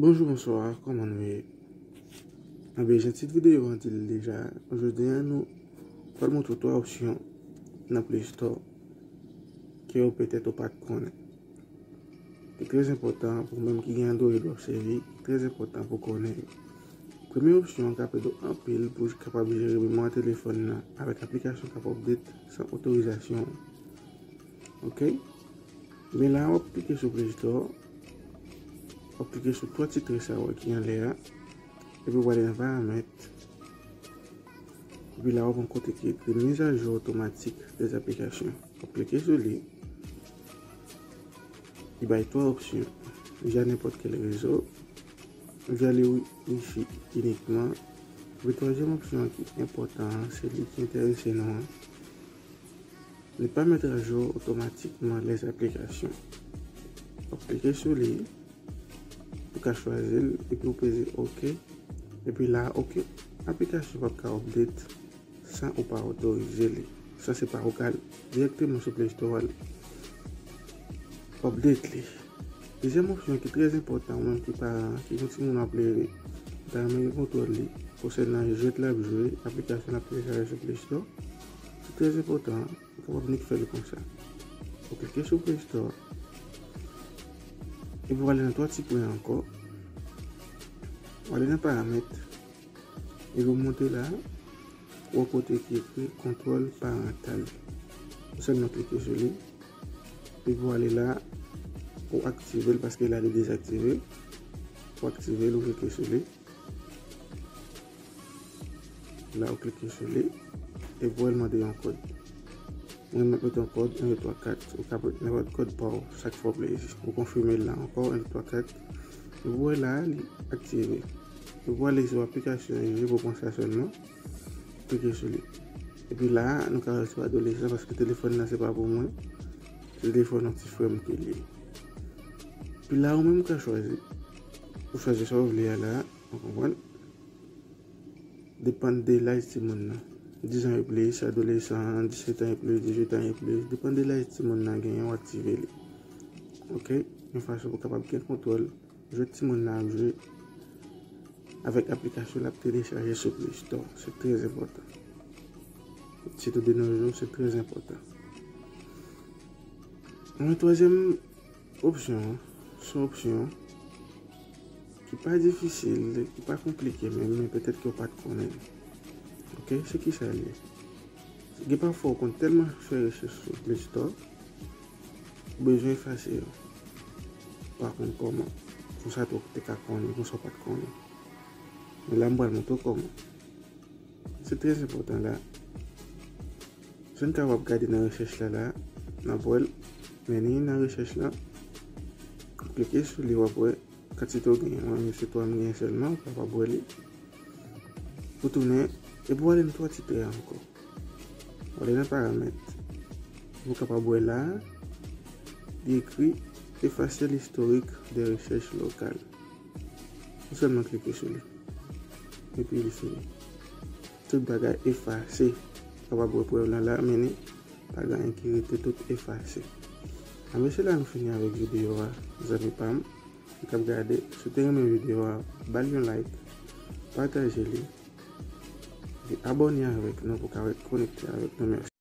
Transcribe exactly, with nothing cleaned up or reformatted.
Bonjou, bonswa, kòman nou ye? Anben, jan tit videyo an di l deja, jodi a nou pral montre w twa opsyon nan Play Store ke w petèt ou pa t konnen. Li trè enpòtan pou ou menm ki gen Android w ap sèvi, li trè enpòtan pou w konnen yo. Premye opsyon an ka ede w anpil pou w kapab jere memwa telefòn nan avèk aplikasyon k ap update san otorizasyon w. Ok? Men la, w ap klike sou Play Store, w ap klike sou twa ti tre sa w wè ki anlè a, epi w ale nan paramèt. Epi la, w ap wè yon kote ki ekri mise à jour automatique des applications. W ap klike sou li. Li bay twa opsyon. Via nenpòt kèl rezo, via le wifi inikman. Epi twazyèm opsyon an ki enpòtan an, se li ki enterese nou an. Ne pas mettre à jour automatiquement les applications. W ap klike sou li, ou ka chwazi l, epi w peze ok. Epi la, okenn aplikasyon p ap ka update san ou pa otorize li. Sa se pa ou k al dirèkteman sou Play Store al update li. Dezyèm opsyon ki trè enpòtan, ou menm ki paran, ki gen timoun w ap leve, ou ta renmen gen kontwòl li konsènan jwèt l ap jwe, aplikasyon l ap telechaje sou Play Store, se trè enpòtan, ou kapab nik fè l konsa. Ou klike sou Play Store, epi w ale nan twa ti pwen ankò, w ale nan paramèt, epi w monte la, ou wè kote ki ekri kontwòl parantal. Ou sèlman klike sou li, epi w ale la, ou aktive l paske la li dezaktive. Ou aktive l, ou klike sou li. La, ou klike sou li, epi w wè l mande yon kòd. Mwen, m ap mete yon kòd, en, de, twa, kat. Ou ka mete nenpòt kòd pa w, sa k fè w plezi. Ou konfime l la ankò, en, de, twa, kat. Epi w wè la, li aktive. Epi w ale sou aplikasyon an, jwe pou pran sa sèlman. Klike sou li. Epi la, nou ka wè sou adolesan, paske telefòn nan se pa pou mwen. Se telefòn yon ti frè m ke li ye. Epi la, ou menm ou ka chwazi. Ou chwazi sa ou vle a la, ou konprann? Depann de laj timoun nan. Diz an e plis, adolesan, disèt an e plis, dizuit an e plis. Depann de laj timoun nan genyen, w aktive li. Ok? Yon fason pou w kapab gen kontwòl jwèt timoun nan ap jwe avèk aplikasyon l ap telechaje sou Play Store. Se trè enpòtan. Sitou de nos jours, se trè enpòtan. Yon twazyèm opsyon an, se yon opsyon ki pa difisil, ki pa konplike menm, men petèt ke w pa t konnen. Ok, se kisa l ye? Gen pafwa w konn tèlman fè rechèch sou Play Store, ou bezwen efase yo. Ou pa konn kòman. Konsa tou ou te ka konnen, konsa w pa t konnen. Men la, m pral montre w kòman. Se trè enpòtan la. Jan n ka w ap gade nan rechèch la, la, n ap wè l. Men ni nan rechèch la. Klike sou li, w ap wè kantite w genyen. Mwen, se twa m genyen sèlman, ou kapab wè li. Ou tounen, epi w ale nan twa ti tre a ankò. W ale nan paramèt. Ou kapab wè la, li ekri effacer l'historique des recherches locales. Ou sèlman klike sou li. Epi li fini. Tout bagay efase. Ou kapab wè prèv lan la, men ni pa gen anyen ki rete, tout efase. Anben, se la nou fini avèk videyo a, zanmi pa m ki ap gade. Si w te renmen videyo a, ba l yon like, pataje li, epi abòne avèk nou pou w ka ret konekte avèk nou. Mèsi.